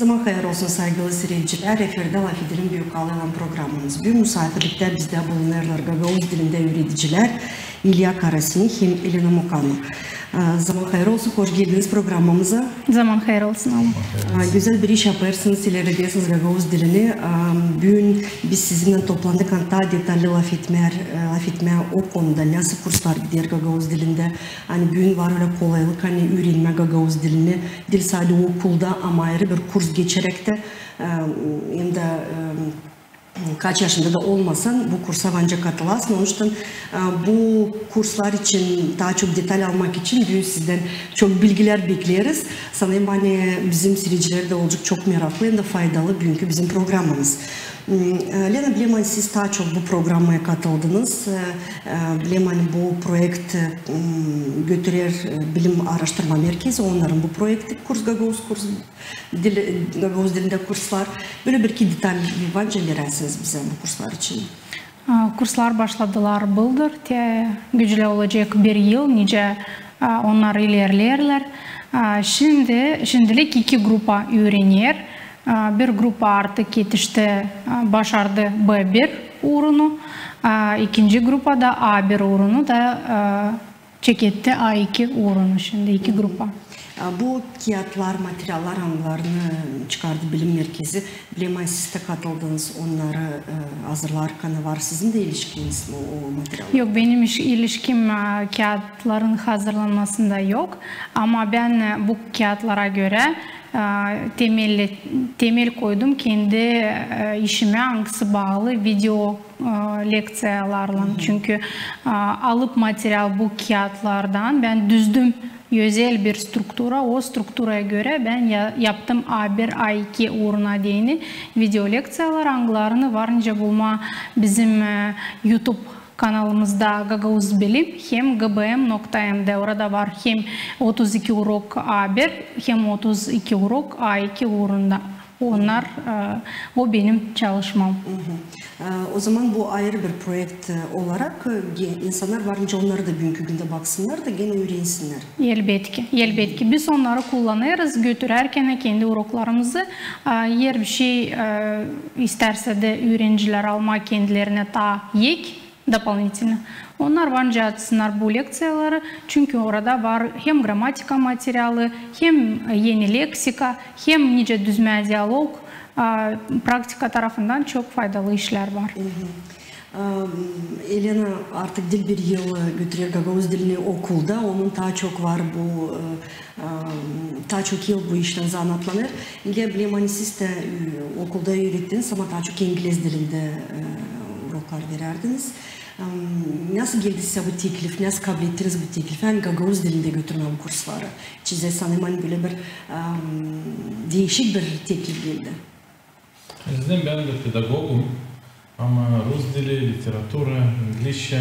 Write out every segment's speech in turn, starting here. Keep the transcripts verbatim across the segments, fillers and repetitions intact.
Zaman hayır olsun, saygılı siiredicilär. Efirdä "LAFedelim" Büük Allaylan programamız. Büün musaafirliktä bizdä bulunêrlar gagauz dilindä üüredicilär İlya Karasin hem Elena Mokano. Zaman hayır olsun, hoş geldiniz programamıza. Zaman hayır olsun, alın. Gözäl bir iş yapêrsınız, ilerledäsiniz gagauz dilini. Büün biz sizinnän toplandık, ani taa detallı lafetmää, lafetmää o konuda, nasıl kurslar gider gagauz dilindä. Ani büün var ölä kolaylık, ani üürenmää gagauz dilini diil sade okulda, ama ayırı bir kurs geçeräk tä, hem dä kaç yaşında da olmasan, bu kursa var nicä katılasın. Onuştan bu kurslar için taa çok detal almak için büün sizdän çok bilgilär bekleriz. Sanêrım, ani bizim siiredicileri dä olacek çok meraklı hem dä faydalı büünkü bizim programamız. Lena, bilerim, ani siz taa çok bu programaya katıldınız. Bilerim, ani bu proekt götürer bilim aaraştırma merkezi, onnarın bu proekti, kurs, gagauz kurs dili, gagauz dilindä kurslar. Bölä bir-iki detal var nicä veräsiniz bizä bu kurslar için. Kurslar başladılar bıldır, te güclä olacek bir yıl, nicä onnar ilerleerlär. Şindi, şindilik iki grupa üürener. Bir grupa artık etişti, başardı B bir uurunu, ikinci grupa da A bir uurunu da çeketti, A iki uurunu şindi iki grupa. Bu kiyatlar, materiallar, angılarını çıkardı bilim merkezi, bilerim, ani siz tä katıldınız onnarı hazırlarkan. Var sizin dä ilişkiniz o materiallara? Yok, benim ilişkim kiyatların hazırlanmasında yok. Ama bän bu kiyatlara görä temel, temel koydum kendi işimä, angısı baalı video lekţiyalarlan. Çünkü alıp material bu kiyatlardan, bän düzdüm özel bir struktura, o strukturaya görä bän yaptım A bir, A iki uuruna deyni video lekţiyalar, angılarını var nicä bulmaa bizim YouTube kanalımızda Gagauz Bilim hem G B M nokta M D. Orada var hem otuz iki urok A bir, hem otuz iki urok A iki uurunda. Onnar, o benim çalışmam. O zaman bu ayırı bir proekt olarak insannar var nicä onnarı da büünkü gündä baksınnar da genä üüränsinnär. Elbetki, elbetki. Biz onnarı kullanêrız götürärkän kendi uroklarımızı. Eer bir şey istärsä dä üürenicilär almaa kendilerinä taa ek, дополнительно, onnar var nicä açsınnar bu lekţiyaları, çünkü orada var hem gramatika materialı, hem eni leksika, hem nicä düzmää dialog. Praktika tarafından çok faydalı işlär var. Elena artık diil bir yıl götürer gagauz dilini okulda, onun taa çok var bu, taa çok yıl bu iştän zanaatlanêr. Bilerim, ani siz tä okulda üürettiniz, ama taa çok inglez dilindä uroklar verärdiniz. Nasıl geldi sizä bu teklif? Nasıl kablettiniz bu teklifi, ani gagauz dilindä götürmää bu kursları? Sizä, sanêrım, ani bölä bir diişik bir teklif geldi. Sizin, bän dä pedagogum, ama rus dili, literatura, inglizçä.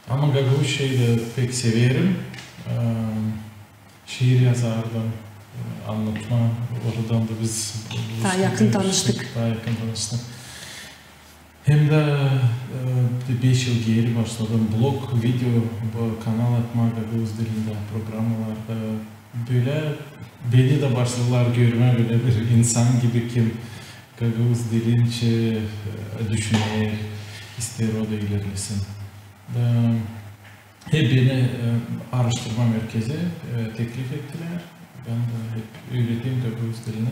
Ama gagauzçayı da pek severim. Şiir yazardım, annatma, oradan da biz taa yakın tanıştık. Taa yakın tanıştık. Hem dä beş yıl geeri başladım blog, video, bu kanal yapmaa gagauz dilindä, programalarda. Bölä beni dä başladılar görmää bölä bir insan gibi, kim gagauz dilin için düşüner, isteer o da ilerlesin. Da hep beni aaraştırma merkezi teklif ettilär. Bän dä hep üürederim gagauz dilini.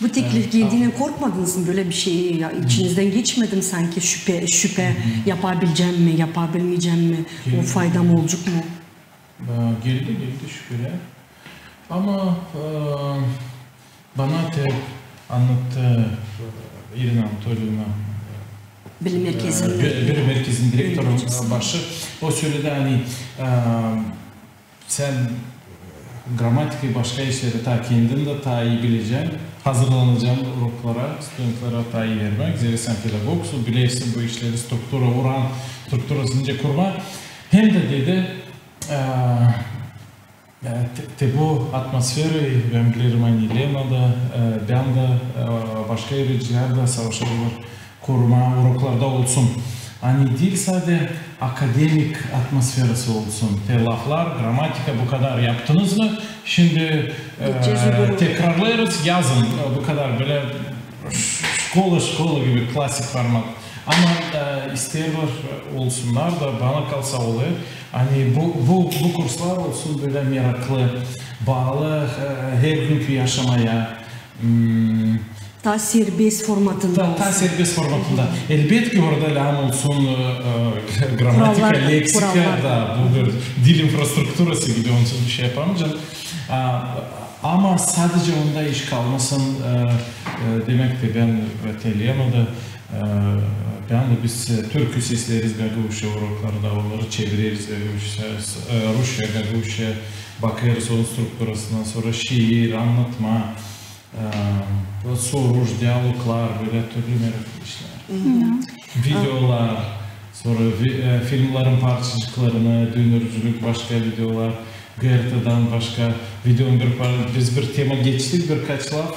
Bu teklif geldiynän korkmadınız mı? Bölä bir şey içinizdän geçmedi mi sanki, şüpä, şüpä, yapabilecäm mi, yapabilmeyecäm mi, o faydam olacek mı? Geldi, geldi şükür ya. Ama bana te annattı İrina Anatoliyevna, bilim merkezinin, bilim merkezinin direktorunun başı. O söledi, ani sän gramatikayı, başka işleri taa kendin dä taa ii bilecän, hazırlanacaan uroklara, studentlere taa ii vermää, zerä sän pedagogsun, bilersin bu işleri, struktura, uran strukturasını nicä kurmaa. Hem dä dedi, te, te bu atmosferayı bän bilerim, ani Lena da, bän dä, başka üürenicilär dä savaşêrlar kurmaa uroklarda olsun. Ani diil sade akademik atmosferası olsun. Te laflar, gramatika, bu kadar yaptınız mı? Şindi, e, tekrarlêêrız, yazın, e, bu kadar bölä ş-, şkola, şkola gibi klasik format. Ama, e, isteerlär olsunnar da, bana kalsa olêr. Ani bu, bu, bu kurslar olsun bölä meraklı, baalı, e, hergünkü yaşamaya. Hmm. Taa serbest formatında olsun. Taa serbest formatında. Elbetki, orada lääzım olsun, e, e, gramatika, leksika, da, bu bir dil infrastrukturası gibi, onsuz bir şey yapamayacam. A, ama sadece onda iş kalmasın, e, e, demäk ki bän, e, te Lena da, e, bän dä biz, e, türkü sesleeriz gagauzça uroklarda, onnarı çevireriz gagauzça, e, rusça, gagauzça, bakêrız onun strukturasına, sora şiir, annatma, e, soruş, dialoglar, bölä türlü meraklı işlär. Videolar, sora vi-, e, filmlerin parçacıklarını, dönürcülük, başka videolar, GRTdan başka videonun bir par-, biz bir tema geçtik, birkaç laf.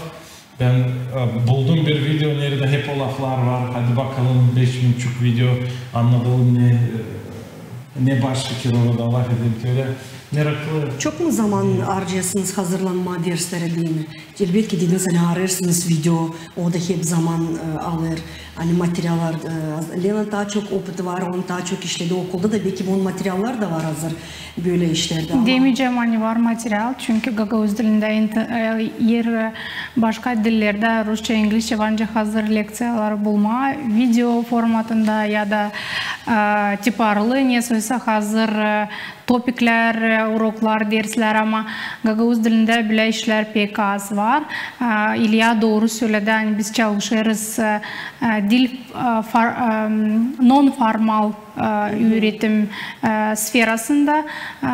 Bän, e, buldum bir video, neredä hep o laflar var. Hadi bakalım, beş minuçuk video, annadalım ne, e, ne baş fikir orada lafedildi, ölä meraklı. Çok mu zaman harcêêrsınız hazırlanmaa derslerä deyni? Elbetki, dediniz, ani arêêrsınız video, o da hep zaman, e, alêr. Ani materiallar, e, Lena taa çok opıtı var, on taa çok işledi okulda da, bekim on materiallar da var hazır bölä işlerdä. Ama demeycäm, ani var material, çünkü gagauz dilindä int-, e, er, e, başka dillerdä, rusça, inglizçä, var nicä hazır lekţiyalar bulmaa, video formatında ya da, e, tiparlı, nesoysa hazır, e, topiklär, e, uroklar, derslär, ama gagauz dilindä bölä işlär pek az var. E, İlya dooru söledi, ani biz çalışêrız, e, e, dil, e, far-, e, non-formal, e, üüretim, e, sferasında. E,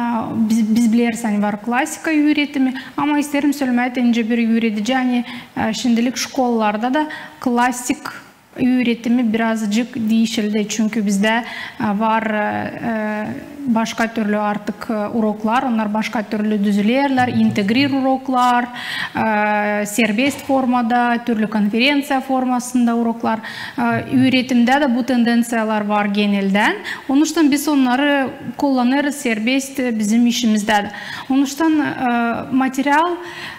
biz, biz bileriz, ani var klasika üüretimi, ama isteerim sölemää, nicä bir üüredici, ani, e, şindilik şkolalarda da klasik üüretimi birazcık diişildi, çünkü bizdä, e, var, e, e, başka türlü artık, e, uroklar, onnar başka türlü düzülerlär, integrir uroklar, e, serbest formada, türlü konferenţiya formasında uroklar. E, üüretimdä dä bu tendenţiyalar var geneldän. Onuştan biz onnarı kullanêrız serbest, e, bizim işimizdä dä. Onuştan, e, material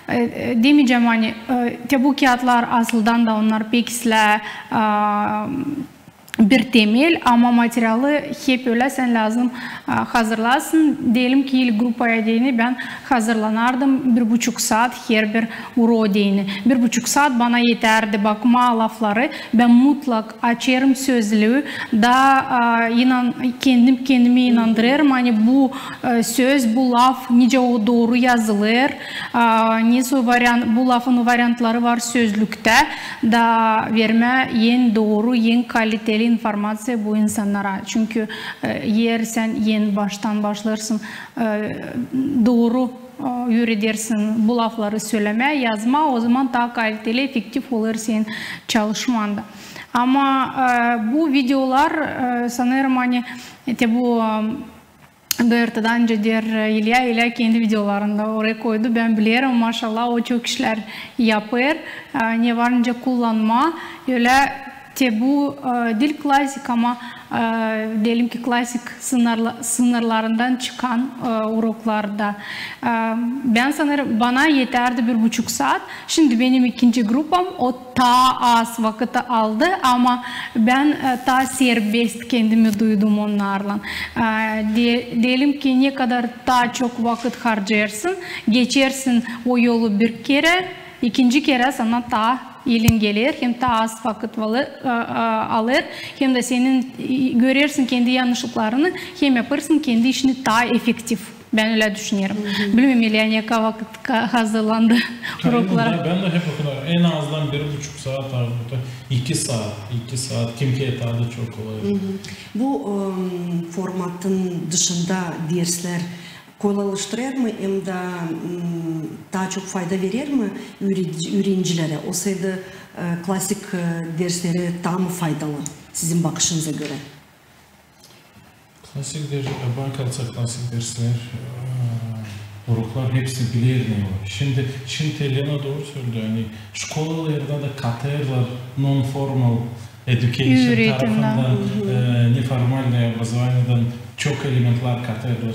E, e, demeycäm, ani, e, te bu kiyatlar asıldan da onnar pek islää, e, bir temel, ama materialı hep ölä sän lääzım, e, hazırlasın. Deyelim ki, ilk grupaya deyni bän hazırlanardım bir buçuk saat herbir uroo deyni. Bir buçuk saat bana etärdi bakmaa lafları. Bän mutlak açêrım sözlüü, da, e, inan-, kendim kendimi inandırêrım, ani bu, e, söz, bu laf nicä o dooru yazılêr, e, nesoy varian-, bu lafın variantları var sözlüktä, da vermää en dooru, en kaliteli informaţiya bu insannara. Çünkü, e, eer sän en baştan başlêêrsın, e, dooru e, üüredersin bu lafları sölemää, yazmaa, ozaman taa kaliteli, efektiv olêr senin çalışman da. Ama, e, bu videolar, e, sanêrım, ani, e, te bu, e, GRTdan nicä deer, e, İlya, İlya kendi videolarında oraya koydu. Bän bilerim, maşallah, o çok işlär yapêr. E, ne var nicä kullanmaa, ölä te bu, e, diil klasik, ama, e, deyelim ki, klasik sınırla-, sınırlarından çıkan, e, uroklarda. E, bän sanêrım, bana etärdi bir buçuk saat. Şindi benim ikinci grupam, o taa az vakıt aldı, ama bän, e, taa serbest kendimi duydum onnarlan. E, de-, deyelim ki, ne kadar taa çok vakıt harcêêrsın, geçersin o yolu bir kerä, ikinci kerä sana taa ilin geler, hem taa az vakıt valı-, e, e, alêr, hem dä senin, e, görersin kendi yanlışlıklarını, hem yapêrsın kendi işini taa efektiv. Bän ölä düşünerim. Bilmeerim, İlya, ne kadar vakıt ka-, hazırlandı uroklara. Bän dä hep o kadar, en azından bir buçuk saat, arada iki saat, iki saat, kim ki taa da çok olêr. Bu, e, formatın dışında derslär kolaylaştırêr mı hem dä, m, taa çok fayda verer mi üüredi-, üürencilerä? Olsaydı, e, klasik, e, dersleri taa mı faydalı sizin bakışınıza görä? Klasik ders, bana kalsa klasik derslär, e, uroklar hepsi biler ne o. Şindi, şindi Lena dooru söledi, ani şkolalarda da katêrlar non-formal education tarafından, e, neformalnaya obrazovaniyadan çok elementler katêrlar.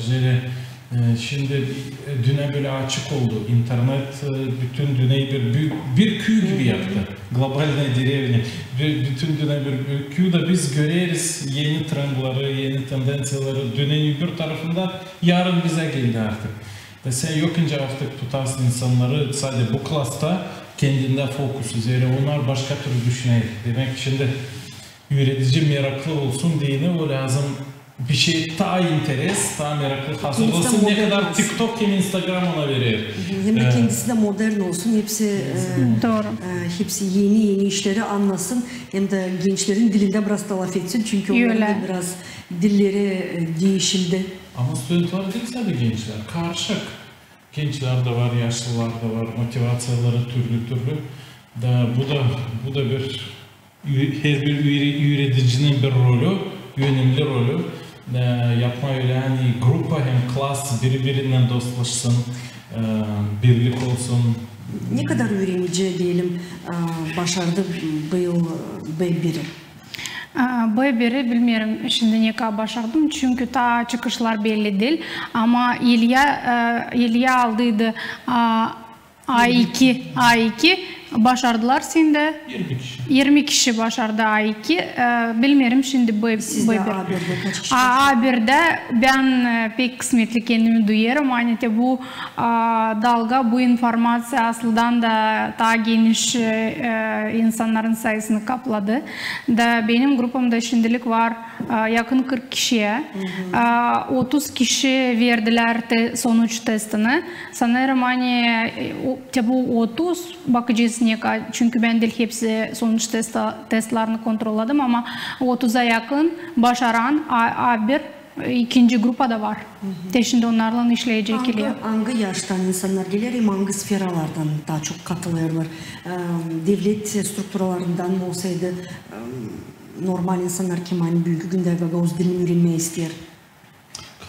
Şindi, e, dünä bölä açık oldu internet, e, bütün dünä bir, bir, bir küü gibi yaptı. Globalnaya derevnä. Bütün dünä bir, bir küü da biz göreriz eni trendleri, eni tendenţiyaları. Dünänin bir tarafında, yarın bizä geldi artık. Ve sän yok nicä artık tutarsın insannarı sade bu klasta, kendindä fokus üzeri, onnar başka türlü düşüner. Demäk, şindi üüredici meraklı olsun deyni, o lääzım bir şey taa interes, taa meraklı hazırlasın. Ne kadar TikTok hem Instagram ona verer. Hem dä kendisi dä modern olsun, hepsi, e, hepsi eni-eni işleri annasın, hem dä gençlerin dilindä biraz da lafetsin, çünkü onnarın da biraz dilleri, e, diişildi. Ama studentlar diil sade gençlär, karışık. Gençlär dä var, yaşlılar da var, motivaţiyaları türlü-türlü. Da bu da, bu da bir ü-, herbir üüre-, üüredicinin bir rolü, önemli rolü. E, yapmaa ölä, ani grupa hem klas biri-birinnän dostlaşsın, e, birlik olsun. Ne kadar üürenici, deyelim, e, başardı bu yıl, e, B biri? A, B biri, bilmeerim, şindi ne kadar başardım, çünkü taa çıkışlar belli diil. Ama İlya, e, İlya aldıydı, a, A iki, A iki başardılar şindi. İrmi kişi. İrmi kişi başardı A iki. E, bilmeerim şindi B, B bir. Sizdä A birdä kaç kişi başardı? A birdä bän, e, pek kısmetli kendimi duyêrım. Ani te bu, a, dalga, bu informaţiya asıldan da taa geniş, e, e, insannarın sayısını kapladı. Da benim grupamda şindilik var, a, yakın kırk kişiyä. A, otuz kişi verdilär te-, sonuç testini. Sanêrım, ani, e, o, te bu otuz, bakacez ne ka-, çünkü bän diil hepsi sonuç testa-, testlarını kontrolladım, ama otuza yakın başaran A, A bir, e, ikinci grupada var. Te şindi onnarlan işleyecek İlya. Angı, angı yaştan insannar geler, hem angı sferalardan taa çok katılêrlar? E, devlet strukturalarından mı olsaydı, e, normal insannar, kim ani büünkü gündä gagauz dilini üürenmää isteer?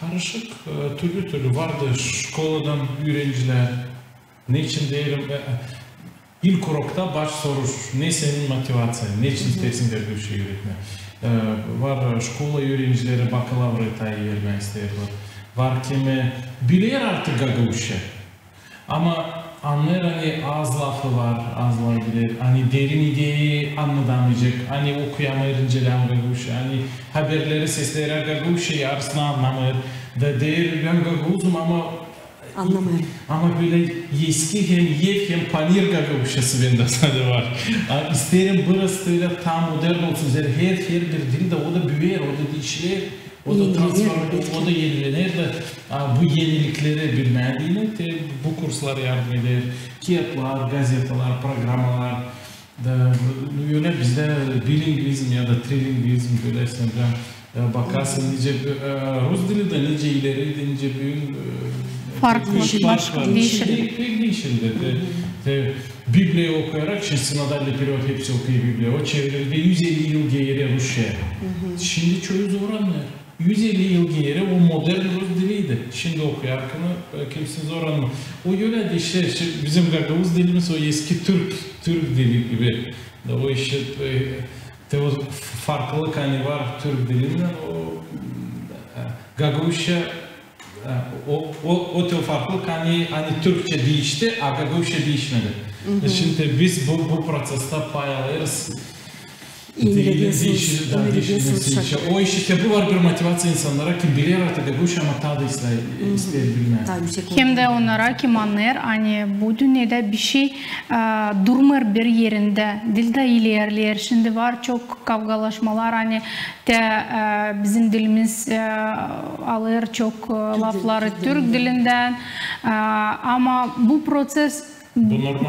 Karışık, e, türlü-türlü. Var da şkoladan üürencilär. Neçin deerim, e, ilk urokta baş soruş, ne senin motivaţiyan, neçin isteersin gagauzça üüretmää? E, var, e, şkola üürencileri bakalavrayı taa vermää isteerlär. Var kimi biler artık gagauzça. Ama annêêr, ani az lafı var, az lafı biler, ani derin ideyayı annadamayacek, ani okuyamêêr, inceleyämêêr gagauzça, ani haberleri sesleer gagauzça, yarısını annamêêr. Da deer, bän gagauzum, ama annamêêrım. Ama bölä eski hem ev hem panir gagauzçası bendä sade var. A, isteerim, biraz bölä taa modern olsun, zerä her, herbir dildä o da büüyer, o da diişiler. O da transform-, o da enilener da, a, bu enilikleri bilmää deyni, te bu kurslar yardım eder, kiyatlar, gazetalar, programalar. Da, ölä bizdä bilingvizm ya da trilingvizm, bölä sän, e, bakarsın, nicä, e, rus dili dä nicä ileri, nicä büün, e, farklı, başka, diişildi. Pek, pek diişildi. Te, te Bibliya okuyarak, şindi sinodalnıy period hepsi okuêr Bibliya. O çevirildi üz elli yıl geeri rusça. Şindi çoyu zor annêêr. Üz elli yıl geeri o modern rus diliydi. Şindi okuyarkan, e, kimsä zor annêêr. O ölä dä işte, şi-, bizim gagauz dilimiz o eski türk, türk dili gibi. Da o işte, e, te o f-, farklılık ani var türk dilinnän, o, e, gagauzça, e, o, o, o te farklılık ani, ani türkçä diişti, a gagauzça diişmedi. Şindi biz bu, bu procestä pay alêrız. Enileer, diişiler, da, enileer, diişiler. O işte bu var bir motivaţiya insannara, kim biler artık gagauzça, ama taa da isteer, isteer bilmää. Hem dä onnara, kim annêêr, ani bu dünnedä bişey, e, durmêêr bir erindä, diil dä ilerleer. Şindi var çok kavgalaşmalar, ani te, e, bizim dilimiz, e, alêr çok, e, lafları türk dilindän. E, ama bu proţes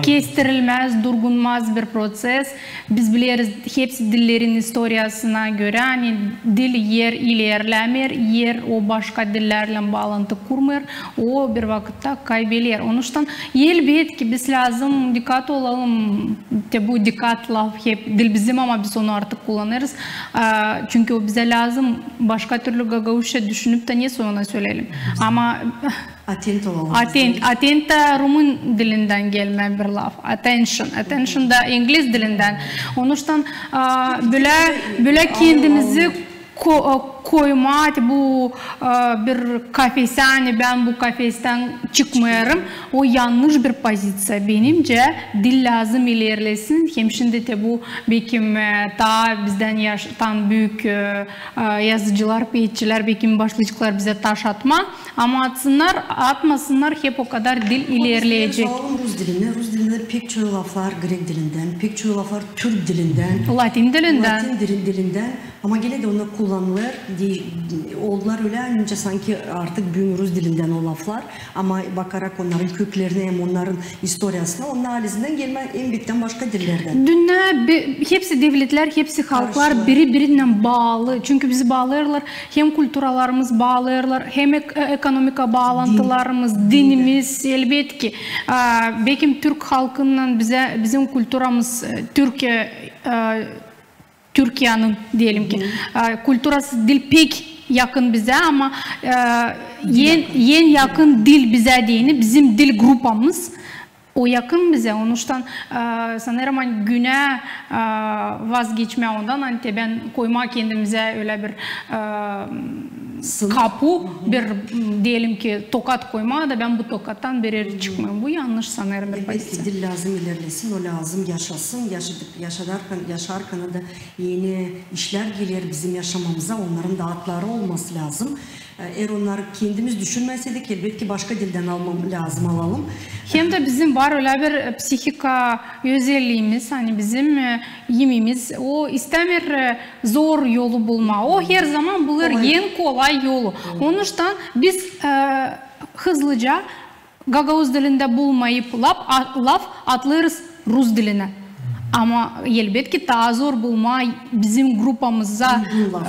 kestirilmäz, durgunmaz bir proţes. Biz bileriz, hepsi dillerin istoriyasına görä, ani dil eer ilerlämeer, eer o başka dillärlän baalantı kurmêêr, o bir vakıtta kaybeler. Onuştan, elbet ki, biz lääzım dikkat olalım, te bu dikkat laf hep dil bizim, ama biz onu artık kullanêrız. A, çünkü o bizä lääzım, başka türlü gagauzça düşünüp tä ne soy ona söleyelim. Ama Atent olalım. Atent, atent da rumın dilindän gelmä bir laf. Attention. Attention da ingliz dilindän. Onuştan, a, bölä, bölä kendimizi ko-, koymaa bu, a, bir kafesä, ani bän bu kafestän çıkmêêrım. O yannış bir poziţiya. Benimcä dil lääzım ilerlesin. Hem şindi te bu bekim, e, taa bizdän yaş-, taa büük, e, e, yazıcılar, peetçilär, bekim başlayaceklar bizä taş atmaa. Ama atsınnar, atmasınnar, hep o kadar dil ilerleyecek. Alalım rus dilini. Rus dilindä pek çoyu laflar grek dilindän, pek çoyu laflar türk dilindän, latin dilindän. Latin dil-, dilindän. Ama genä dä onnar kullanılêr. Oldular ölä, ani sansın artık büün rus dilindän o laflar. Ama bakarak onnarın köklerinä hem onnarın istoriyasına, onnar halizdän gelmä en bektän başka dillerdän. Dünnä, hepsi devletlär, hepsi halklar biri-birindän baalı. Çünkü bizi baalêêrlar, hem kulturalarımız baalêêrlar, hem ek-, e-, ekonomika baalantılarımız, dinimiz, elbetki. A, bekim türk halkınnan bizä, bizim kulturamız, e, Türkiye, e, Türkiyanın, deyelim ki, e, kulturası, dil pek yakın bizä, ama, e, en, en yakın dil bizä deyni bizim dil grupamız, o yakın bizä. Onuştan, e, sanêrım, ani günä, e, vazgeçmää ondan, ani te bän koymaa kendimizä ölä bir, e, kapu, bir, m, deyelim ki, tokat koymaa da bän bu tokattan bir erä çıkmêêrım. Bu yannış, sanêrım, bir poziţiya. Elbetki, dil lääzım ilerlesin, o lääzım yaşasın, yaşadık, yaşadarkan, yaşarkan da eni işlär geler bizim yaşamamıza, onnarın da adları olması lääzım. E, eer onnarı kendimiz düşünmäseydik, elbetki, başka dildän almam lääzım alalım. Hem dä bizim var ölä bir, e, psihika özelliimiz, ani bizim, e, imimiz, o istämeer, e, zor yolu bulmaa. O herzaman bulêr en kolay yolu. Onuştan biz, e, hızlıca gagauz dilindä bulmayıp laf, a-, laf atlêêrız rus dilinä. Ama, elbetki, taa zor bulmaa bizim grupamıza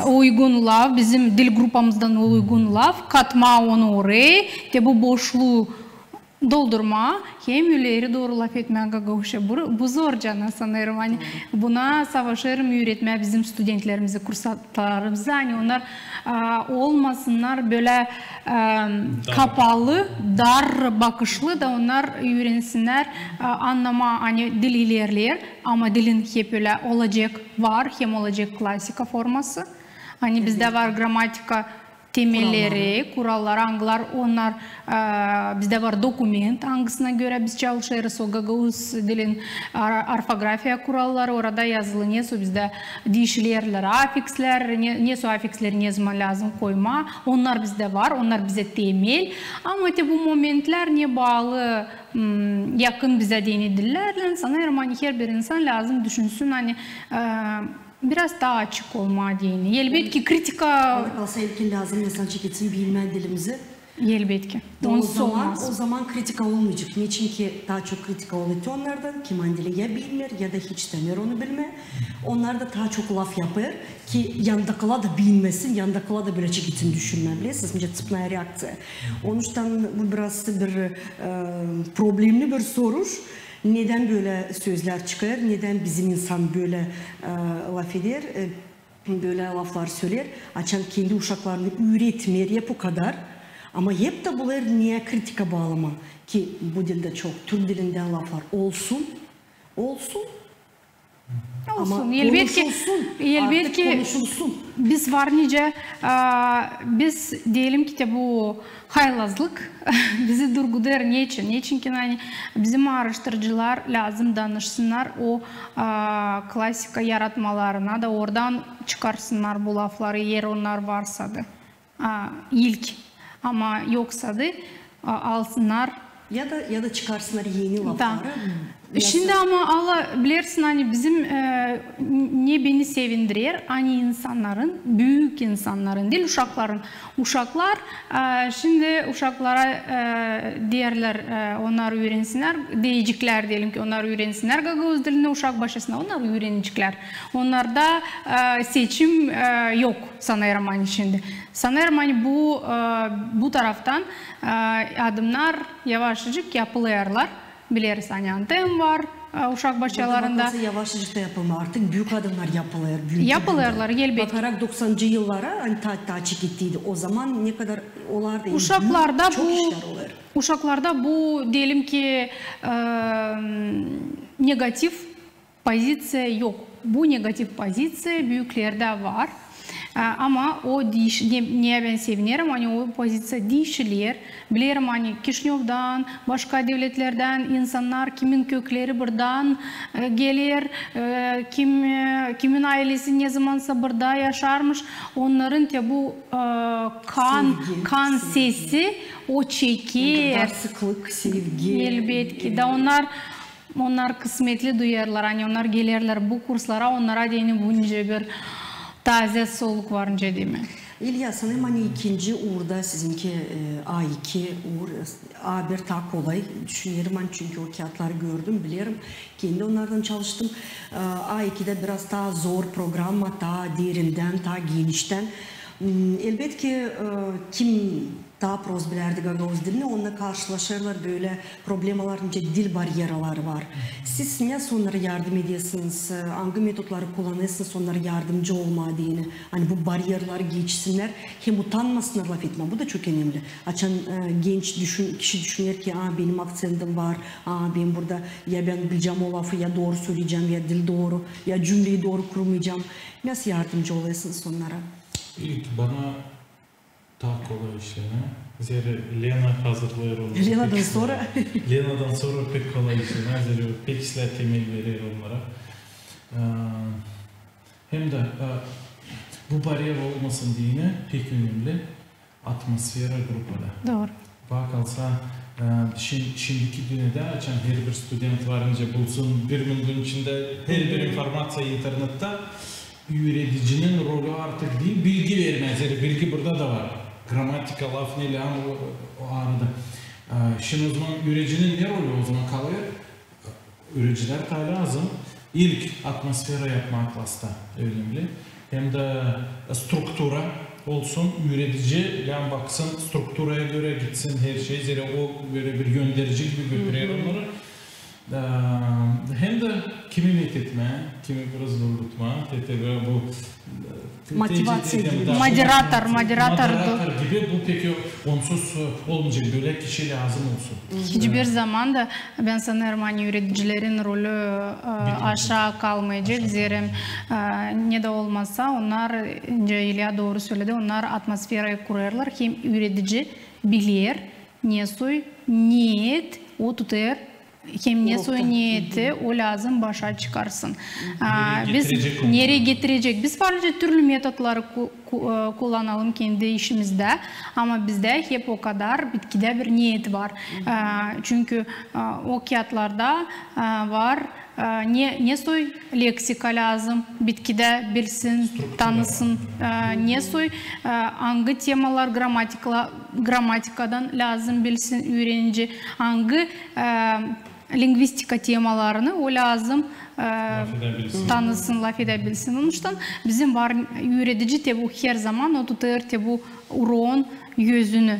uygun laf, bizim dil grupamızdan uygun laf, katmaa onu oraya, te bu boşluu doldurmaa hem ileri dooru lafetmää gagauzça. Bu, bu zor canı, sanêrım, ani buna savaşêrım üüretmää bizim studentlerimizi, kursantlarımızı, ani onnar, a, olmasınnar bölä, a, kapalı, dar bakışlı da onnar üürensinnär, a, annamaa, ani dil ilerleer, ama dilin hep ölä olacek, var hem olacek klasika forması. Ani bizdä var gramatika temelleri, kuralları, angılar onnar, e, bizdä var dokument, angısına görä biz çalışêrız, o gagauz dilin ar-, orfografiya kuralları, orada yazılı, nesoy bizdä diişilerlär afikslär, ne, nesoy afiksleri nezaman lääzım koymaa, onnar bizdä var, onnar bizä temel. Ama te bu momentlär ne baalı, m, yakın bizä deyni dillärlän, sanêrım, ani herbir insan lääzım düşünsün, ani, e, biraz taa açık olmaa deyni. Elbetki, kritika. Bana kalsa, ilkin lääzım insan çeketsin bilmää dilimizi. Elbetki. Onsuz olmaz. O zaman kritika olmayacek. Neçinki taa çok kritika olêr onnardan, kim ani dili ya bilmeer, ya da hiç istämeer onu bilmää. Onnar da taa çok laf yapêr, ki yandakılar da bilmesin, yandakılar da bölä çeketsin düşünmää, bilersiniz, цепная реакция. Onuştan bu biraz bir, e, problemli bir soruş. Nedän bölä sözlär çıkêr, nedän bizim insan bölä, e, lafeder, e, bölä laflar söleer, açan kendi uşaklarını üüretmeer hep o kadar, ama hep dä bulêr neyä kritika baalamaa, ki bu dildä çok türk dilindän laflar olsun, olsun. Olsun, ama elbetki, konuşulsun, elbetki, artık konuşulsun. Biz var nicä, a, biz deyelim ki, te bu haylazlık bizi durgudêr. Neçin? Neçinki, ani bizim aaraştırıcılar lääzım danışsınnar o, a, klasika yaratmalarına da oradan çıkarsınnar bu lafları, eer onnar varsa da, a, ilk, ama yoksa da, a, alsınnar. Ya da, ya da çıkarsınnar eni lafları. Şindi ama ala bilersin, ani bizim, e, ne beni sevindirer, ani insannarın, büük insannarın, diil uşakların. Uşaklar, e, şindi uşaklara, e, deerlär, e, onnar üürensinnär, deyeciklär, deyelim ki, onnar üürensinnär gagauz dilini uşak başasında, onnar üüreneciklär. Onnarda, e, seçim, e, yok, sanêrım, ani şindi. Sanêrım, ani bu, e, bu taraftan, e, adımnar yavaşçacık yapılêrlar. Bileriz, ani antem var, e, uşak başalarında. Yavaşçacık da yapılêr. Artık büük adımnar yapılêr. Yapılêrlar, elbetki. Bakarak doksancı yıllara, ani taa, taa çekettiydi. O zaman ne kadar olardı. Uşaklarda çok işlär olêr. uşaklarda bu, deyelim ki, e, negativ poziţiya yok. Bu negativ poziţiya büüklerdä var. E, ama o diiş-, ne, neyä bän sevinerim, ani o poziţiya diişiler. Bilerim, ani Kişinövdan, başka devletlerdän insannar, kimin kökleri buradan, e, geler, e, kim, e, kimin aylesi nezamansa burada yaşarmış, onnarın te bu, e, kan, kan sesi o çeker. Sıklık, sevgi. Elbetki. Da onnar, onnar kısmetli duyêrlar, ani onnar gelerlär bu kurslara, onnara deyni bu nicä bir tazä soluk var, nicä deyim. İlya, sanêrım, ani ikinci uurda sizinki, e, A iki uur, A bir taa kolay düşünerim, ani çünkü o kiyatları gördüm, bilerim, kendi onnardan çalıştım. E, A ikidä biraz taa zor programma, taa derindän, taa geniştän. M, elbetki, e, kim taa prost bilärdi gagauz dilini, onnarı karşılaşêrlar bölä problemalar, nicä dil baryeraları var. Siz nasıl onnara yardım edersiniz, e, angı metodları kullanêrsınız onnara yardımcı olmaa deyni, ani bu baryeraları geçsinnär, hem utanmasınnar lafetmää. Bu da çok önemli. Açan, e, genç düşün-, kişi düşüner ki, a, benim akţentim var, a, bän burada, ya bän bilecäm o lafı, ya dooru söleyecäm, ya diil dooru, ya cümleyi dooru kurmayacam. Nasıl yardımcı olêrsınız onnara? İlk bana taa kolay işlär, zerä Lena hazırlêêr onnarı. Lenadan sora? Lenadan sora pek kolay işlär, zerä pek islää temel verer onnara. E, hem dä, e, bu baryer olmasın deyni pek önemli atmosfera grupada. Dooru. Bakarsan, e, şin-, şindiki dünnedä, açan herbir student var nicä bulsun bir minudun içindä herbir informaţiya internettä, üüredicinin rolü artık diil bilgi vermää, zerä bilgi burada da var. Gramatika, lafneli, ama o, o arada. E, şindi o zaman üüredicinin ne rolü o zaman kalêr? Üüredicilär taa lääzım ilk atmosfera yapmaa klasta, önemli. Hem dä struktura olsun, üüredici lääzım baksın, strukturaya görä gitsin herşey, zerä o bölä bir gönderici gibi götürer onnarı. E, hem dä kimi metetmää, kimi biraz durgutmaa, te-, te-, bu, e, motivaţiya gibi. Moderator, moderator. Moderator gibi, bu pek onsuz, e, olmayacek, bölä kişi lääzım olsun. Hiçbir zaman da, bän sanêrım, ani üüredicilerin rolü, e, aşaa kalmayacek, zerä, e, ne dä olmasa, onnar, nicä İlya dooru söledi, onnar atmosferayı kurêrlar, hem üüredici biler, ne soy neet o tutêr, hem ne soy neeti o lääzım başa çıkarsın. A, biz nereyi getirecek? Biz var nicä türlü metodları ku-, ku-, e, kullanalım kendi işimizdä, ama bizdä hep o kadar bitkidä bir neet var. E, çünkü, e, o kiyatlarda, e, var, e, ne, ne soy leksika lääzım bitkidä bilsin, tanısın, e, ne soy, e, angı temalar gramatikla-, gramatikadan lääzım bilsin üürenici, angı, e, lingvistika temalarını o lääzım, e, tanısın, lafedebilsin. Onuştan bizim var üüredici te bu her zaman o tutêr te bu uroon gözünü.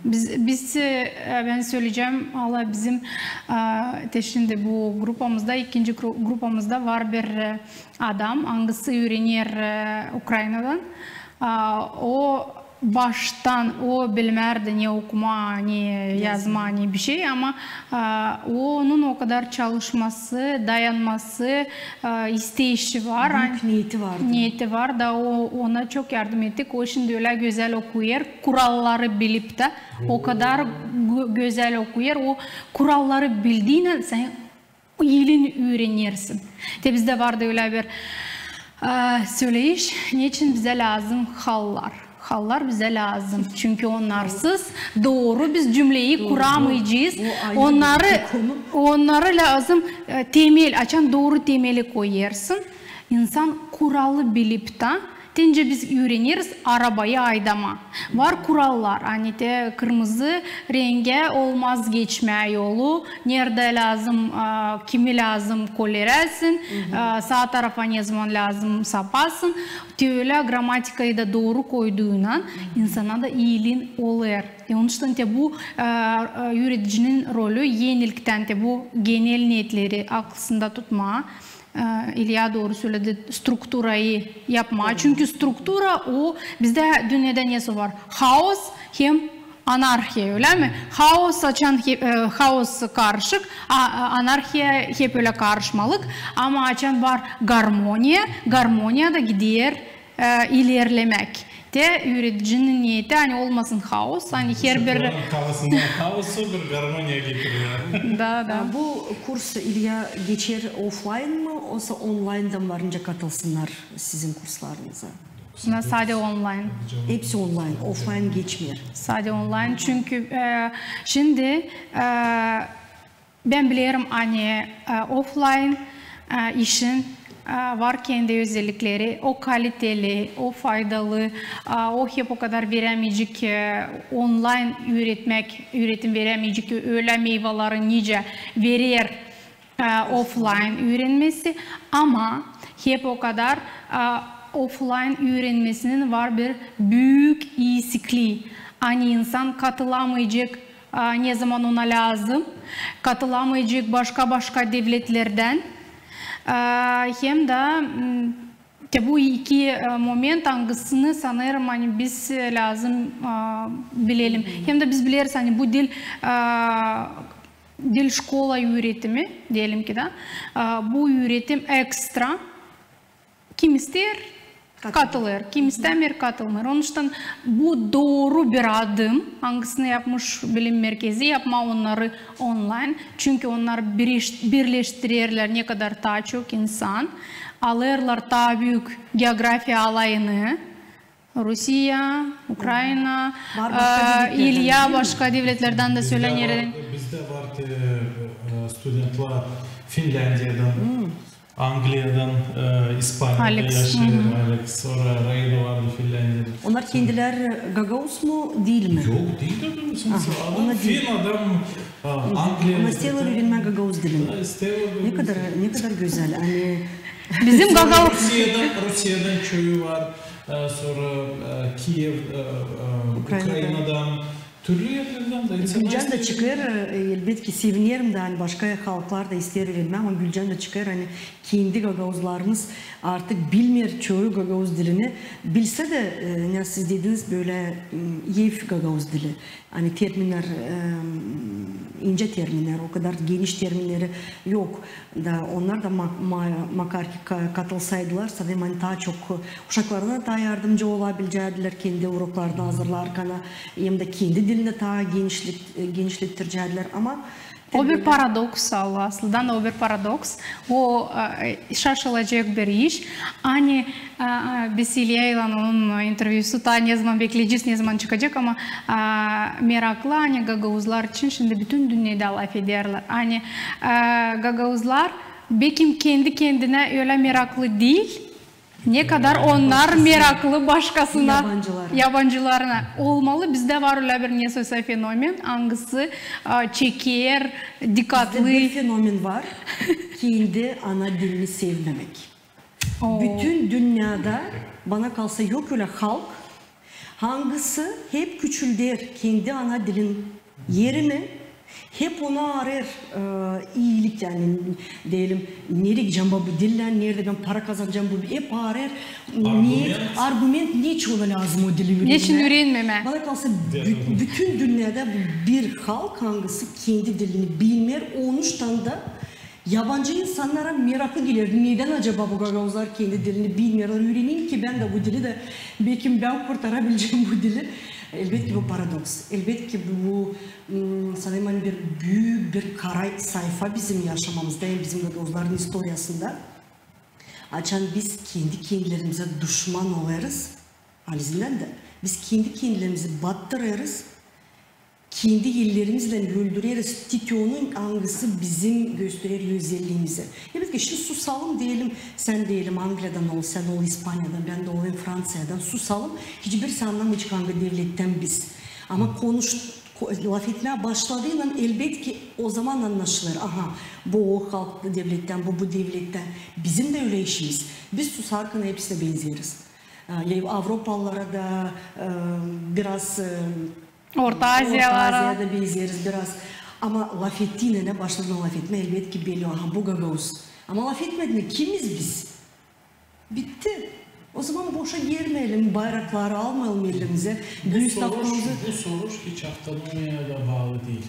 Biz, biz, e, bän söleyecäm, ala bizim, e, te şindi bu grupamızda, ikinci gru-, grupamızda var bir, e, adam, angısı üürener, e, Ukrainadan. A, o baştan, o bilmärdi ne okumaa, ne yazmaa, ne bişey, ama, a, onun o kadar çalışması, dayanması, a, isteyişi var. Büük neeti vardı. Neeti var da o, ona çok yardım ettik. O şindi ölä gözäl okuyêr, kuralları bilip tä, o kadar gö-, gözäl okuyêr, o kuralları bildiynän sän iilin üürenersin. Te bizdä vardı ölä bir, e, söleyiş, neçin bizä lääzım hallar. Hallar bizä lääzım, çünkü onnarsız dooru biz cümleyi kuramayacez. Onnarı, onnarı lääzım, e, temel, açan dooru temeli koyêrsın, insan kuralı bilip tä, te nicä biz üüreneriz arabayı aydamaa. Var kurallar, ani te kırmızı rengä olmaz geçmää yolu, neredä lääzım, a, kimi lääzım koleräsin, a, saa tarafa nezaman lääzım sapasın. Te ölä gramatikayı da dooru koyduynan insana da iilin olêr. E, onuştan te bu, a, a, üüredicinin rolü en ilktän te bu genel neetleri aklısında tutmaa. E, İlya dooru söledi, strukturayı yapmaa. Çünkü struktura o, bizdä dünnedä nesoy var? Haos hem Anarhiya, ölä mi? Haos, açan hep, e, haos karışık, a, a, anarhiya hep ölä karışmalık. Ama açan var garmoniya, garmoniya da gider, e, ilerlemäk. Te üüredicinin neeti, ani olmasın haos, ani herbir... Uşakların kafasına haosu bir garmoniya getirer. Da, da. A, bu kurs, İlya, geçer oflayn mı, osa onlayndan varınca katılsınnar sizin kurslarınıza? Sade onlayn. Hepsi onlayn, oflayn geçmeer. Sade onlayn, çünkü, e, şindi, e, bän bilerim, ani, e, oflayn, e, işin, e, var kendi özellikleri, o kaliteli, o faydalı, e, o hep o kadar verämeyecek, e, onlayn üüretmäk, üüretim verämeyecek ölä meyvaları nicä verer, e, oflayn üürenmesi, ama hep o kadar, e, oflayn üürenmesinin var bir büük iisikli. Ani insan katılamayacek, e, nezaman ona lääzım, katılamayacek başka-başka devletlerdän. E, hem dä, m, te bu iki, e, moment, angısını sanêrım, ani biz, e, lääzım, e, bilelim. Hem dä biz bileriz, ani bu diil, e, diil şkola üüretimi, deyelim ki dä, e, bu üüretim ekstra. Kim isteer, katılêr, kim istämeer, katılmêêr. Onuştan bu dooru bir adım, angısını yapmış Bilim merkezi, yapmaa onnarı onlayn. Çünkü onnar biriş-, birleştirerlär ne kadar taa çok insan, alêrlar taa büük geografiya alayını, Rusiya, Ukrayna, İlya başka devletlerdän dä söleer. Bizdä var, e, studentlar Finländiyadan, Angliyadan, e, İspaniyada yaşêêr Alex, sora Raido vardı Finländiyada. Onnar kendilär gagauz mu, diil mi? Yok, diil adam. Adam fin, adam, e, Angliyadan. Ama isteerlär üürenmää gagauz dilini. Ne kadar, ne kadar gözäl. Ani bizim gagauz. Rusiyadan, Rusiyadan çoyu var. E, sora, e, Kiyev, e, e, Ukraynadan, türlü erlerdän dä insannar. Gülcan da çıkêr, e, elbetki, sevinerim dä, ani başka halklar da isteer üürenmää, ama Gülcan da çıkêr, ani kendi gagauzlarımız artık bilmeer çoyu gagauz dilini. Bilsä dä, e, ne siz dediniz, bölä, m, ev gagauz dili. Ani terminnär, e, incä terminnär, o kadar geniş terminneri yok. Da onnar da ma-, ma-, makar ki ka-, katılsaydılar, sanêrım, ani taa çok uşaklarına taa yardımcı olabilecädilär kendi uroklarını hazırlarkana, hem dä kendi dilini taa genişlet-, genişlettirecädilär. Ama o bir paradoks, aslında o bir paradoks. O, e, şaşılacek bir iş. Ani, e, e, biz İlya ile onun intervyusu taa nezaman bekleyecez, nezaman çıkacek, ama, e, meraklı, ani gagauzlar için şindi bütün dünnedä lafederlär. Ani, e, gagauzlar bekim kendi-kendinä ölä meraklı diil, ne kadar onnar meraklı başkasına, yabancılarına. Olmalı, bizdä var ölä bir nesoysa fenomen, angısı, e, çeker dikkatlı. Bizdä bir fenomen var, kendi ana dilini sevmemäk. Bütün dünnedä, bana kalsa, yok ölä halk, angısı hep küçülder kendi ana dilin erini, hep ona arêêr, e, iilik, yani, deyelim, neredä gidecäm bu dillän, neredä bän para kazanacam bu, hep arêêr argument, neçin ona lääzım o dili üürenmää. Neçin üürenmemää? Bana kalsa, bü-, bütün dünnedä bu bir halk, angısı kendi dilini bilmeer, onuştan da yabancı insannara meraklı geler, nedän acaba bu gagauzlar kendi dilini bilmeerlär, üüreneyim ki bän dä bu dili dä, bekim bän kurtarabilecäm bu dili. Elbetki, bu paradoks. Elbetki, bu, m, sanêrım, ani bir büük bir kara sayfa bizim yaşamamızda, hem bizim gagauzların istoriyasında. Açan biz kendi-kendilerimizä duşman olêrız, halizdän dä, biz kendi-kendilerimizi battırêrız, kendi ellerimizlän öldüreriz, tek onu, angısı bizim gösterer özelliimizi. Elbetki, şindi susalım, deyelim, sän, deyelim, Angliyadan ol, sän ol İspaniyadan, bän dä olayım Fransiyadan, susalım, hiçbirisi annamayacek, angı devlettän biz. Ama konuş-, ko-, lafetmää başladıynan, elbetki, ozaman annaşılêr. Aha, bu o halk devlettän, bu, bu devlettän. Bizim dä ölä işimiz. Biz susarkan hepsinä benzeriz. E, ya avropalılara da, e, biraz, e, Orta Aziyalara. Orta Aziyada benzeriz biraz. Ama lafettiynän, başladın lafetmää, elbetki, belli, aha, bu gagauz. Ama lafetmedin, kimiz biz? Bitti. O zaman boşa germeyelim, bayrakları almayalım elimizä. Bu soruş, bu soruş hiç avtonomiyaya da baalı diil.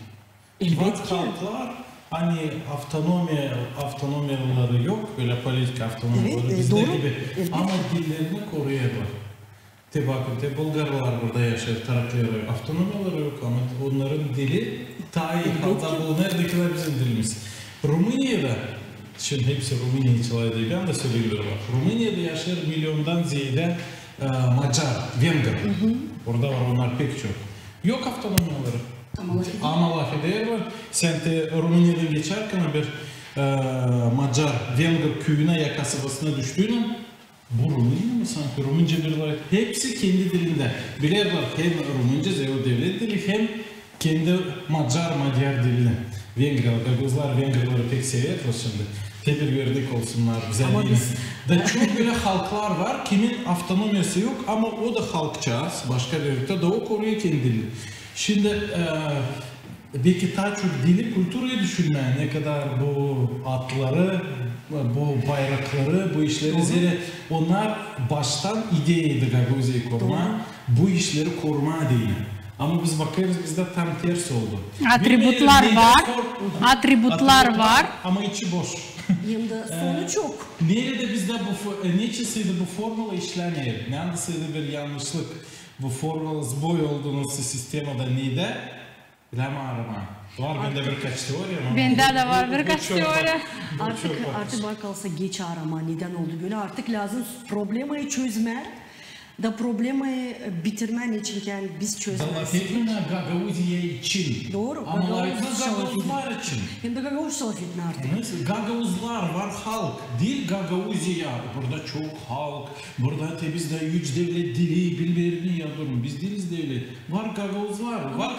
Elbetki. Var halklar, ani avtonomiya, avtonomiyaları yok, bölä politik avtonomiyaları bizdä gibi. Ama dillerini koruyêrlar. Te bakın, te bulgarlar burada yaşêêr, tarakları, avtonomiyaları yok, ama onnarın dili taa ii halda bulunêr, ne kadar bizim dilimiz. Rumıniyada, şindi hepsi Rumıniyacılar deyni, bän dä söleyelim, var. Rumıniyada yaşêêr milyondan zeedä e, macar, vengr. Orada var onnar pek çok. Yok avtonomiyaları. Ama lafederlär. Ama lafederlär. Sän te Rumıniyadan geçärkän bir e, macar, vengr küüyünä ya kasabasına düştüünän, bu Rumıniya mı sanki, rumınca bir laf. Hepsi kendi dilindä. Bilerlär hem rumınca, zerä o devlet dili, hem kendi macar, madiyar dilini. Vengriyalı, gagauzlar vengrları pek sever, o şindi. Te bir örnek olsunnar bizä. Da çok bölä halklar var, kimin avtonomiyası yok, ama o da halkçaaz, başka devlettä da o koruyor kendi dilini. Şindi e, beki taa çok dili, kulturayı düşünmää, ne kadar bu atları, bu bayrakları, bu işleri, zerä onnar baştan ideyaydı Gagauziyayı korumaa, bu işleri korumaa deyni. Ama biz bakêrız, bizdä tam ters oldu. Atributlar var, atributlar var. Ama içi boş. Hem dä sonuç yok. Neredä bizdä bu, neçin sade bu formula işlämeer? Neredä sade bir yannışlık? Bu formula zboy oldu nasıl sistemada, nedä? Bilämeerim. Var bendä birkaç teoriya, ama... Bendä dä var birkaç teoriya. Artık, artık bana kalsa geç aramaa, nedän oldu bölä. Artık lääzım problemayı çözmää. Da problemayı bitirmää, neçin ki biz çözmeeriz. Da lafetmää Gagauziya için. Dooru. Ama lafetmää gagauzlar için. Hem dä gagauzça lafetmää artık. Gagauzlar var, halk, diil Gagauziya. Burada çok halk, burada te bizdä üç devlet dili, bilmeerim ne, ya durun, biz diiliz devlet. Var gagauzlar, var,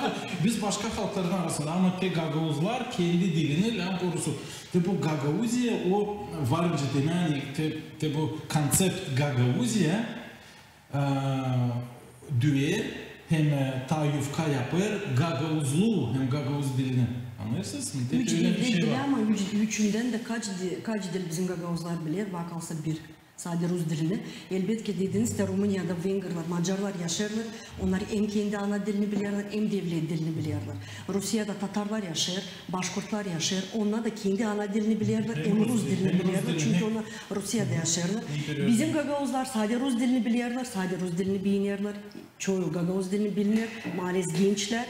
biz başka halkların arasında, ama te gagauzlar kendi dilini lääzım korusun. Te bu Gagauziya, o var nicä demää, te, te bu konţept Gagauziya, e, düüyer hem, e, taa yufka yapêr gagauzluu hem gagauz dilini. Annêêrsınız mı? Üç devlet diil, ama üç, üçündän dä kaç di-, kaç dil bizim gagauzlar biler, bana kalsa bir. Sade rus dilini. Elbetki, dediniz dä, Rumuniyada vengrlar, macarlar yaşêêrlar. Onnar hem kendi ana dilini bilerlär, hem devlet dilini bilerlär. Rusiyada tatarlar yaşêêr, başkurtlar yaşêêr. Onnar da kendi ana dilini bilerlär, hem rus dilini bilerlär. Çünkü onnar Rusiyada yaşêêrlar. Bizim gagauzlar sade rus dilini bilerlär, sade rus dilini biinerlär. Çoyu gagauz dilini bilmeer, maalesef gençlär.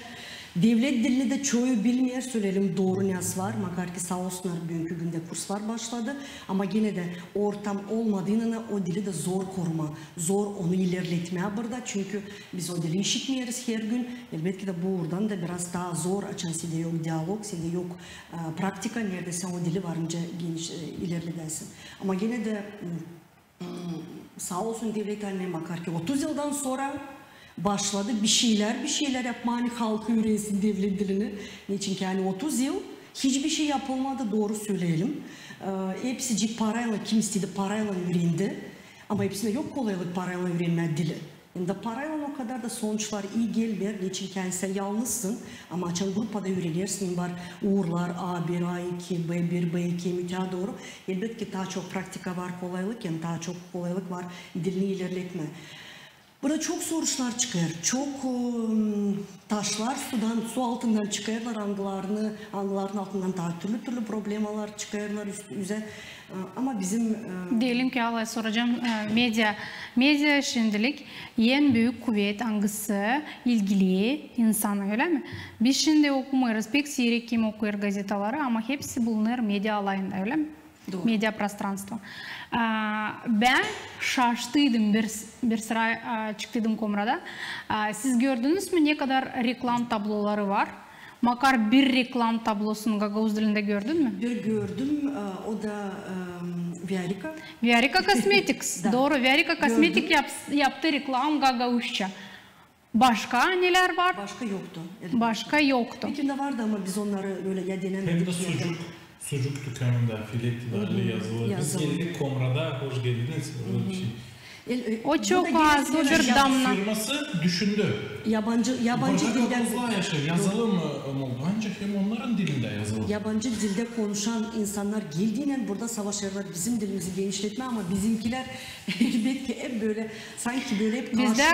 Devlet dilini dä çoyu bilmeer, söleyelim dooru, ne var. Makar ki saa olsunnar, büünkü gündä kurslar başladı. Ama genä dä ortam olmadıınnan o dili dä zor korumaa, zor onu ilerletmää burada. Çünkü biz o dili işitmeeriz her gün. Elbetki dä bu uurdan da biraz taa zor, açan sendä yok dialog, sendä yok, e, praktika, neredä sän o dili var nicä geniş, e, ilerledäsin. Ama genä dä, m, saa olsun devlet, ani makar ki otuz yıldan sora başladı bişeylär, bişeylär yapmaa, ani halkı üürensin devlet dilini. Neçin ki, ani otuz yıl hiçbir şey yapılmadı, dooru söleyelim. E, hepsicik paraylan, kim istedi, paraylan üürendi. Ama hepsindä yok kolaylık paraylan üürenmää dili. Hem dä paraylan o kadar da sonuçlar ii gelmeer, neçin ki, ani sän yalnızsın, ama açan grupada üürenersin, var uurlar A bir, A iki, B bir, B iki, hem öteyä dooru. Elbetki, taa çok praktika var, kolaylık, hem taa çok kolaylık var dilini ilerletmää. Burada çok soruşlar çıkêr, çok, ım, taşlar sudan, su altından çıkêrlar, angılarını, angılarının altından taa türlü-türlü problemalar çıkêrlar üst, üzä. E, ama bizim, e, deyelim ki, alay soracam, e, media, media şindilik en büük kuvet, angısı ilgili insanı, ölä mi? Biz şindi okumêêrız, pek siirek kim okuyêr gazetaları, ama hepsi bulunêr media alayında, ölä mi? Dooru. Media prostranstvo. A, bän şaştıydım bir, bir sıra, a, çıktıydım Komrada. A, siz gördünüz mü, ne kadar reklam tabloları var? Makar bir reklam tablosunu gagauz dilindä gördün mü? Bir gördüm, e, o da, em, Viarika. Viarika Cosmetics. Da. Dooru, Viarika Cosmetics yap-, yaptı reklam gagauzça. Başka nelär var? Başka yoktu. Başka yoktu. Belki dä vardı, ama biz onnarı ölä ya denemedik. Hem dä sucuk, sucuk tükänindä, filet, yazılı. Biz geldik Komrada, hoş geldiniz, ölä bir şey. O çok az, o bir damna. Firması düşündü. Yabancı, yabancı dilden yazılım oldu, ancak hem onların dilinde yazılım. Yabancı dilde konuşan insanlar geldiynän burada savaşêrlar bizim dilimizi genişletmää, ama bizimkilär elbetki hep bölä, sanki bölä hep karşı. Bizdä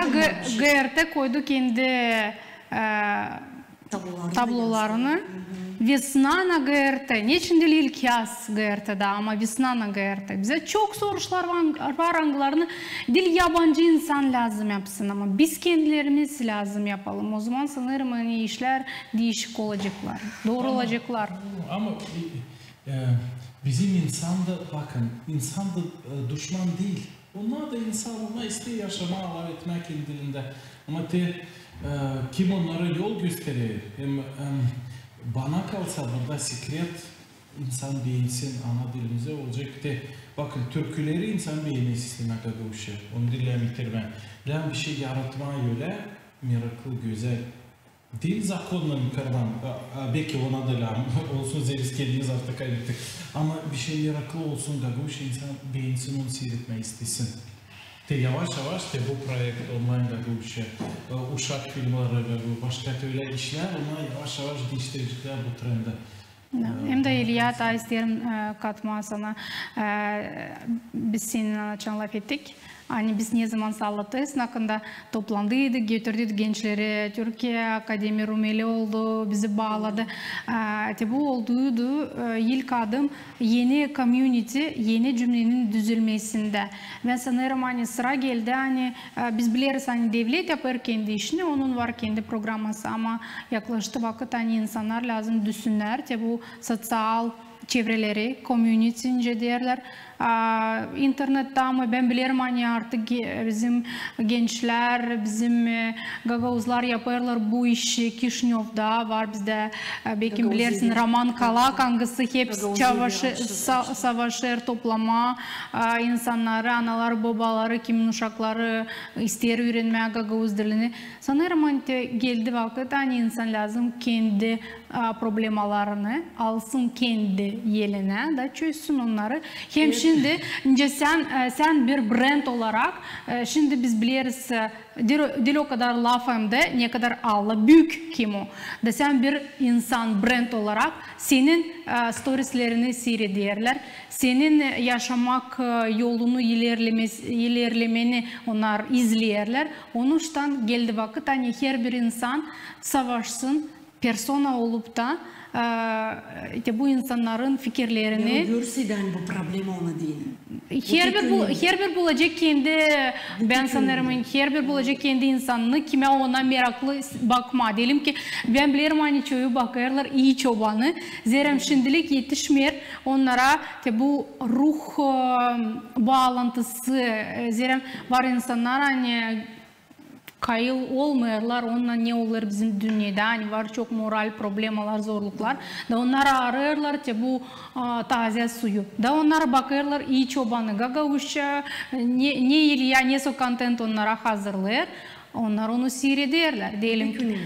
GRT koydu kendi tablolarını. Весна на ГРТ. Neçin diil ilkyaz GRT:da, ama Весна на ГРТ. Bizä çok soruşlar var, angılarını diil yabancı insan lääzım yapsın, ama biz kendilerimiz lääzım yapalım. O zaman sanêrım, ani işlär diişik olaceklar, dooru olaceklar. Ama bizim insan da, bakın, insan da duşman diil. Onnar da insan, onnar isteer yaşamaa, lafetmää kendi dilindä. Ama te kim onnara yol gösterer? Hem bana kalsa, burada sekret, insan beensin ana dilimizi olacek. Te bakın, türküleri insan beenmää istemää gagauzça. Onu diil lääzım itirmää. Lääzım bişey yaratmaa ölä meraklı, gözäl. Diil zakonnan yukarıdan, beki ona da lääzım olsun, zerä biz kendimiz artık ayırttık. Ama bişey meraklı olsun, gagauzça insan beensin, onu siiretmää istesin. Te yavaş-yavaş te bu proekt onlayn gagauzça, uşak filmleri ve başka te ölä işlär, onnar yavaş-yavaş diiştireceklär bu trendi. Hem dä İlya, taa isteerim katmaa sana, biz senin açan lafettik. Ani biz ne zaman Saalatlı Esin hakkında toplandıydık, götürdüydük gençleri, Türkiye, Akademiya Rumeli oldu, bizi baaladı. Te bu olduydu ilk adım eni community, eni cümnenin düzelmesindä. Bän sanêrım, ani sıra geldi, ani biz bileriz, ani devlet yapêr kendi işini, onun var kendi programması, ama yaklaştı vakıt, ani insannar lääzım düşünsünär, te bu soţial çevreleri, community, nicä deerlär internettä, ama bän bilerim, ani artık bizim gençlär, bizim gagauzlar yapêrlar bu işi. Kişinövda var bizdä, beki bilersin, Roman Kalak, angısı hep savaşêr toplamaa insannarı, anaları, bobaları, kimin uşakları isteer üürenmää gagauz dilini. Sanêrım, ani te geldi vakıt, ani insan lääzım kendi problemalarını alsın kendi elinä da çözsün onnarı. Hem şindi, nicä sän, sän bir brend olarak, şindi biz bileriz, diil o kadar laf hem dä, ne kadar Alla büük, kim o. Da sän bir insan, brend olarak, senin storislerini siirederlär, senin yaşamak yolunu, ilerlemeni onnar izleerlär. Onuştan geldi vakıt, ani herbir insan savaşsın, persona olup ta, te bu insannarın fikirlerini. Görsün, ani bu problema ona diil. Herbir bulacek kendi, bän sanêrım, herbir bulacek kendi insanını, kimä ona meraklı bakmaa. Deyelim ki, bän bilerim, ani çoyu bakêrlar İi Çobanı, zerä şindilik etişmeer onnara te bu ruh baalantısı, zerä var insannar, ani kayıl olmêêrlar onunnan, ne olêr bizim dünnedä, ani var çok moral problemalar, zorluklar. Da onnar arêêrlar te bu taaze suyu. Da onnar bakêrlar İi Çobanı gagauzça, ne, ne İlya, nesoy kontent onnara hazırlêêr. Onnar onu siirederlär, deyelim ki.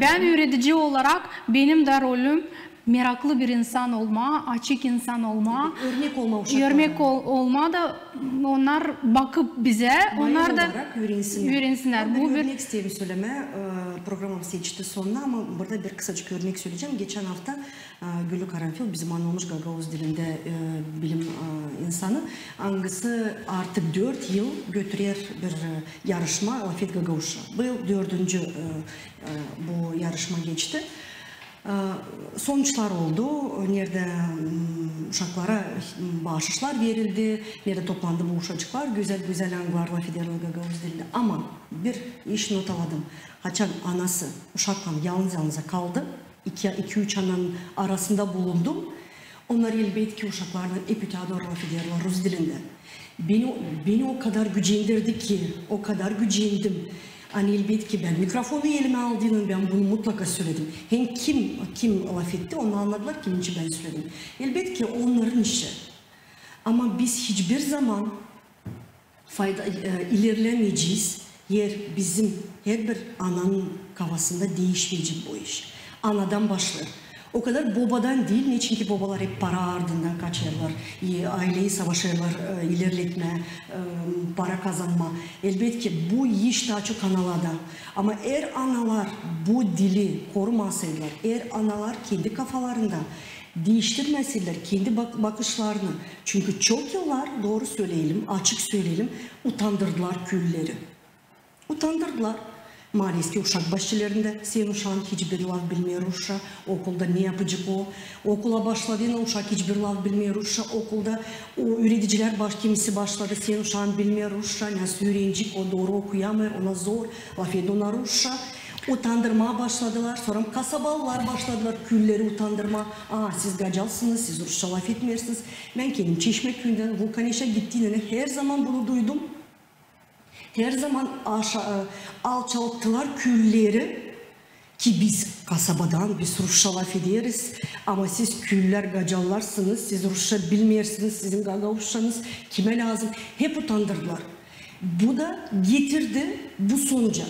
Bän üüredici olarak, benim dä rolüm meraklı bir insan olmaa, açık insan olmaa. Örnek olmaa uşaklara. Örnek olmaa da onnar bakıp bizä, onnar da üürensinnär. Bu bir örnek isteerim sölemää. Programamız etişti sonuna, ama burada bir kısacık örnek söleyecäm. Geçän afta Gülü Karanfil, bizim anılmış gagauz dilindä bilim insanı, angısı artık dört yıl götürer bir yarışma, Lafet gagauzça. Bu yıl dördüncü bu yarışma geçti. Sonuçlar oldu, neredä uşaklara baaşışlar verildi, neredä toplandı bu uşacıklar, gözäl-gözäl angılar lafederlär gagauz dilindä. Ama bir iş notaladım. Haçan anası uşaklan yalnız-yalnıza kaldı, iki-üç ananın arasında bulundu, onnar, elbetki, uşaklarlan hep öteyä dooru lafederlär rus dilindä. Beni, beni o kadar gücendirdi ki, o kadar gücendim. Ani, elbetki, bän mikrofonu elimä aldıynan, bän bunu mutlaka söledim. Hem kim, kim lafetti, onu annadılar, kimin için bän söledim. Elbetki, onnarın işi. Ama biz hiçbir zaman fayda, ilerlämeyecez, eer bizim herbir ananın kafasında diişmeyecek bu iş. Anadan başlêêr. O kadar bobadan diil, neçinki bobalar hep para ardından kaçêrlar, e, aileyi savaşêrlar, e, ilerletmää, e, para kazanmaa. Elbetki, bu iş taa çok analarda. Ama eer analar bu dili korumasaydılar, eer analar kendi kafalarında diiştirmeseydiler kendi bak-, bakışlarını, çünkü çok yıllar, dooru söleyelim, açık söleyelim, utandırdılar küülleri. Utandırdılar. Maalesef ki, uşak başçalarında senin uşaan hiçbir laf bilmeer rusça, okulda ne yapacek o? Okula başladıynan uşak hiçbir laf bilmeer rusça, okulda o üüredicilär baş-, kimisi başladı, senin uşaan bilmeer rusça, nasıl üürenecek, o dooru okuyamêêr, ona zor, lafedin ona rusça. Utandırmaa başladılar, sora kasabalılar başladılar küülleri utandırmaa. A, siz gacalsınız, siz rusça lafetmeersiniz. Bän kendim Çeşmä küüyündän, Vulkaneşä gittiynän herzama bunu duydum. Herzaman aşa-, e, alçalttılar küülleri, ki biz kasabadan, biz rusça lafederiz, ama siz küülär gacallarsınız, siz rusça bilmeersiniz, sizin gagauzçanız kimä lääzım? Hep utandırdılar. Bu da getirdi bu sonuca.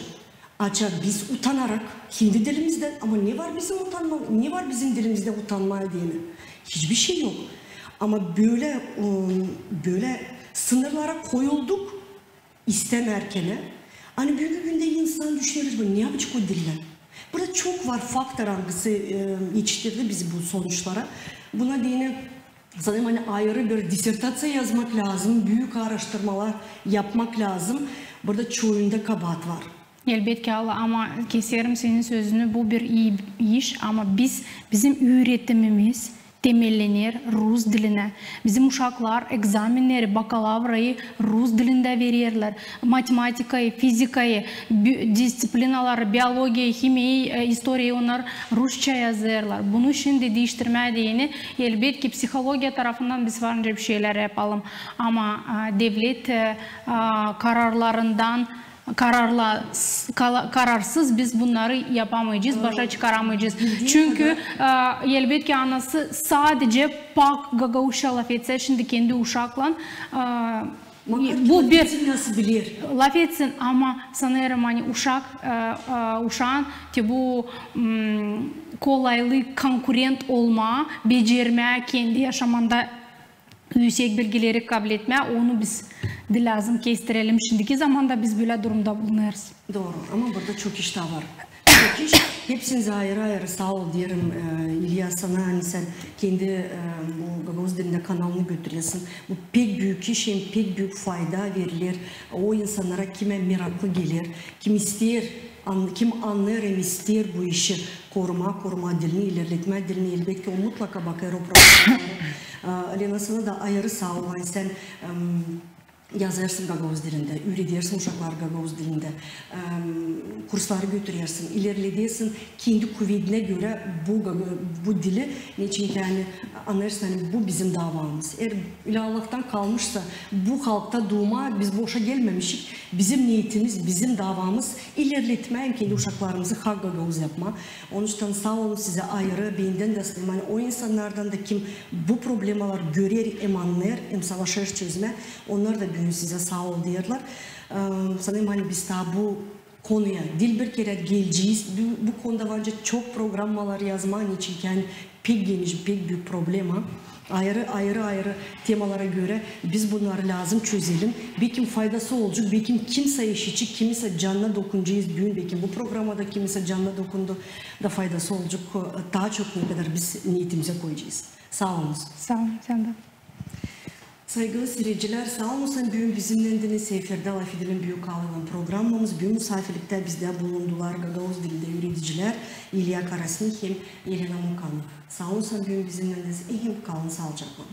Açan biz utanarak kendi dilimizdän, ama ne var bizim utanmaa, ne var bizim dilimizdä utanmaa deyni? Hiçbir şey yok. Ama bölä, ım, bölä sınırlara koyulduk, istemärkenä, ani büünkü gündä insan düşüner, ne yapacek o dillän? Burada çok var faktor, angısı, e, etiştirdi bizi bu sonuçlara. Buna deyni, sanêrım, ani ayırı bir disertaţiya yazmak lääzım, büük aaraştırmalar yapmak lääzım. Burada çoyunda kabaat var. Elbetki, Alla, ama keserim senin sözünü, bu bir ii iş, ama biz, bizim üüretimimiz temellener rus dilinä. Bizim uşaklar egzamenneri, bakalavrayı rus dilindä vererlär. Matematikayı, fizikayı, bi-, disţiplinaları, biologiyayı, himiyayı, e, istoriyayı onnar rusça yazêrlar. Bunu şindi diiştirmää deyni, elbetki, psihologiya tarafından biz var nicä bir şeylär yapalım. Ama, e, devlet, e, e, kararlarından kararla-, kala-, kararsız biz bunnarı yapamayacez, başa çıkaramayacez. Çünkü, e, elbetki, anası sadecä pak gagauzça lafetsä şindi kendi uşaklan, e, bu bir lafetsin, ama sanêrım, ani uşak, e, e, uşaan te bu, m, kolaylı konkurent olmaa, becermää kendi yaşamanda üüsek bilgileri kabletmää, onu biz dä lääzım kestirelim. Şindiki zamanda biz bölä durumda bulunêrız. Dooru, ama burada çok iş taa var. Çok iş, hepsinizä ayırı-ayırı saa ol deerim, e, İlya, sana, ani sän kendi, e, bu gagauz dilindä kanalını götüresin. Bu pek büük iş hem pek büük fayda veriler o insannara, kimä meraklı geler, kim isteer, an-, kim annêêr hem isteer bu işi korumaa, korumaa dilini, ilerletmää dilini, elbetki, o mutlaka bakêr o programmaları. E, Lena, sana da ayırı saa ol, ani sän, em, yazêrsın gagauz dilindä, üüredersin uşakları gagauz dilindä, em, kursları götürersin, ilerledersin kendi kuvedinä görä bu gaga-, bu dili, neçin ki, ani, annêêrsın, ani bu bizim davamız. Eer ölä Allahtan kalmışsa bu halkta duumaa, biz boşa gelmämişik. Bizim neetimiz, bizim davamız ilerletmää hem kendi uşaklarımızı hak gagauz yapmaa. Onuştan saa olun sizä ayırı, bendän dä, sanêrım, ani o insannardan da, kim bu problemalar görer hem annêêr hem savaşêr çözmää, onnar da büün sizä saa ol deerlär. Em, sanêrım, ani biz taa bu konuya diil bir kerä gelecez. Bu, bu konuda var nicä çok programmalar yazmaa, neçin ki, ani pek geniş, pek büük problema. Ayırı, ayırı, ayırı temalara görä biz bunnarı lääzım çözelim. Bekim faydası olacek, bekim kimsä işidecek, kimisä canına dokunacez büün, bekim bu programada kimisä canına dokundu da faydası olacek, e, taa çok, ne kadar biz neetimizä koyacez. Saa olunuz. Saa olun, sän dä. Saygılı siiredicilär, saa olun, ani büün bizimnäydiniz. Efirdä "LAFedelim" büük alaylan programmamız. Büün musaafirliktä bizdä bulundular gagauz dilindä üüredicilär İlya Karasnih hem Elena Mukanov. Saa olun, ani büün bizimnäydiniz. Hem kalın saalıcaklan.